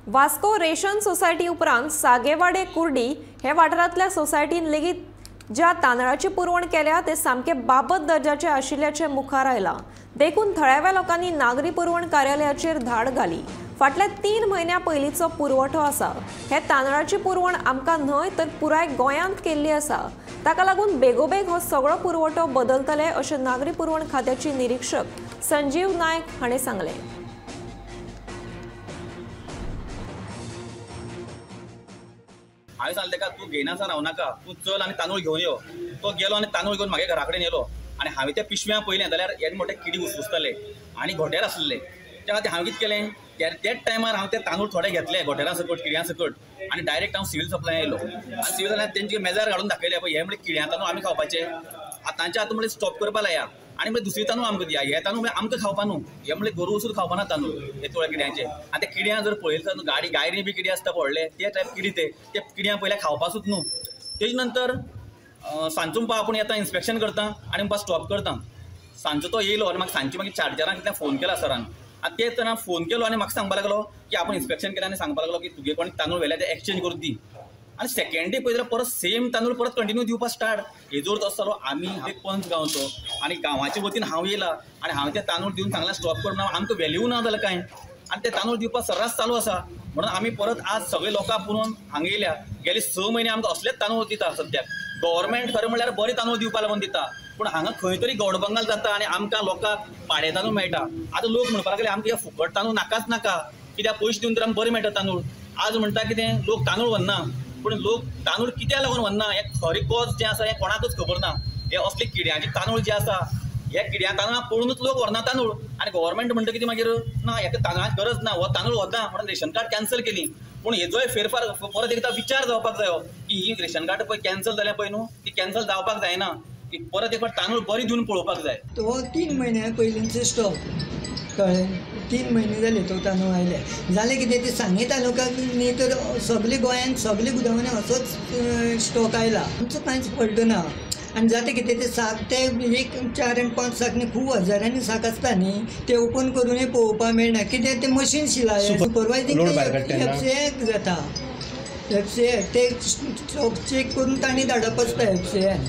Vasco ration society उपरांत सागेवाडे कुर्डी हे वाठारांतल्या सोसायटीन लेगीत ज्या तांदळाची पुरवण केल्या ते सामके बाबत दर्जाचे आशिल्ल्याचें मुखार आयलां. देखून थळाव्या लोकांनी नागरी पुरवण कार्यालयाचेर धाड घाली. फाटल्या 3 म्हयन्यां पयलींचो पुरवठो आसा. हे तांदळाची पुरवण आमकां न्हय तर पुराय गोंयांत केल्ली आसा. ताका लागून बेगोबेग हो सगळो पुरवठो बदलतले अशें नागरी पुरवण खात्याचे निरीक्षक संजीव नायक हाणें सांगलें. हांवें सांगलें ताका तूं घेयनासतना रावनाका, तूं चल आनी तांदूळ घेवन यो. तो गेलो आनी तांदूळ घेवन म्हागे घरा कडेन येयलो आनी हांवें त्या पिशव्यां पळयलें जाल्यार येदे मोटे किडी उसुसताले आनी घोंटेर आसले. त्या खातीर हांवें कितें केलें, त्याच टायमार हांव ते तांदूळ थोडे घेतले घोंटेरा सकट किड्यां सकट आनी डायरेक्ट हांव सिवील सप्लाय येयलो आनी सिवील सप्लाय तेंचे मेजार घालून दाखयले, पळय हे म्हणल्यार किड्यां तांदूळ आमी खावपाचे, आतांचे आतां म्हणल्यार स्टॉप करपा लाया आनी मागीर दुसरी तांदूळ आमकां दिया. हे तांदूळ म्हणल्यार आमकां खावपा न्हू, हे म्हणल्यार गोरू सुद्दां खावपा ना तांदूळ हे थोड्या किड्यांचे. आनी ते किड्यां जर पळयले जाल्यार गाडी गायरी बी किडी आसता व्हडले ते टायप किडी, ते किड्यां पयल्या खावपा सुद्दां न्हू. तेजे नंतर सांजचो म्हणपा आपूण येता इन्स्पेक्शन करता आनी म्हणपा स्टॉप करता. सांजचो तो येयलो आनी म्हाका सांजचे मागीर 4 चारांक कितें फोन केला सरान. आनी ते तेन्ना फोन केलो आनी म्हाका सांगपा लागलो की आपूण इन्स्पेक्शन केलें आनी सांगपा लागलो की तुगे कोण तांदूळ व्हेल्या ते एक्सचेंज करून दी. आनी सेकेंड डे पळयत जाल्यार परत सेम तांदूळ परत कंटिन्यू दिवपा स्टार्ट. हेजो अर्थ असो जालो आमी एक पंच गांवचो आनी गांवाचे वतीन हांव येयला आनी हांवें ते तांदूळ दिवन सांगला स्टॉप कर म्हणून, आमकां व्हॅल्यू ना जाल्यार कांय. आनी ते तांदूळ दिवपाक सर्रास चालू आसा म्हणून आमी परत आज सगळे लोकांक पुरोवन हांगा येयल्या. गेले 6 म्हयने आमकां असलेच तांदूळ दिता. सद्याक गव्हर्मेंट खरें म्हणल्यार बरे तांदूळ दिवपा लागून दिता, पूण हांगा खंय तरी गौडबंगाल जाता आनी आमकां लोकांक पाडे तांदूळ मेळटा. आतां लोक म्हणपाक लागले आमकां हे फुकट तांदूळ नाकाच नाका, कित्याक पयशे दिवन तर आमकां बरें मेळटा तांदूळ. आज म्हणटा कितें लोक तांदूळ व्हरना, पूण लोक तांदूळ कित्याक लागून व्हरना हें खरें कॉज जें आसा हें कोणाकच खबर ना. हे असले किड्यांचे तांदूळ जे आसा हे किड्यां तांदळां पळोवनूच लोक व्हरना तांदूळ. आनी गव्हर्मेंट म्हणटा कितें मागीर ना हेका तांदळाची गरज ना, हो तांदूळ व्हरना म्हणून रेशन कार्ड कॅन्सल केली. पूण हेजोय फेरफार परत एकदां विचार जावपाक जायो की ही रेशन कार्ड पळय कॅन्सल जाल्या पळय न्हू ती कॅन्सल जावपाक जायना, की परत एक फावट तांदूळ बरी दिवन पळोवपाक जाय. तो 3 म्हयन्या पयलींचो स्टॉक कळ्ळें, 3 म्हयने जाले तो तांदूळ आयले. जालें कितें ते सांगे तालुक्याक न्ही तर सगळे गोंयांत सगळे गुदांवांनी असोच स्टॉक आयला. आमचो कांयच फॉल्ट ना. आनी जाता कितें ते साक ते 1, 4 आनी 5 साक न्ही खूब हजारांनी साक आसता न्ही ते ओपन करूनय पळोवपाक मेळना कित्याक ते मशीन शिलाय सुपरवायजींग एफसीआयक जाता. एफसीआय ते स्टॉक चॅक करून तांणी धाडप आसता एफसीआयन.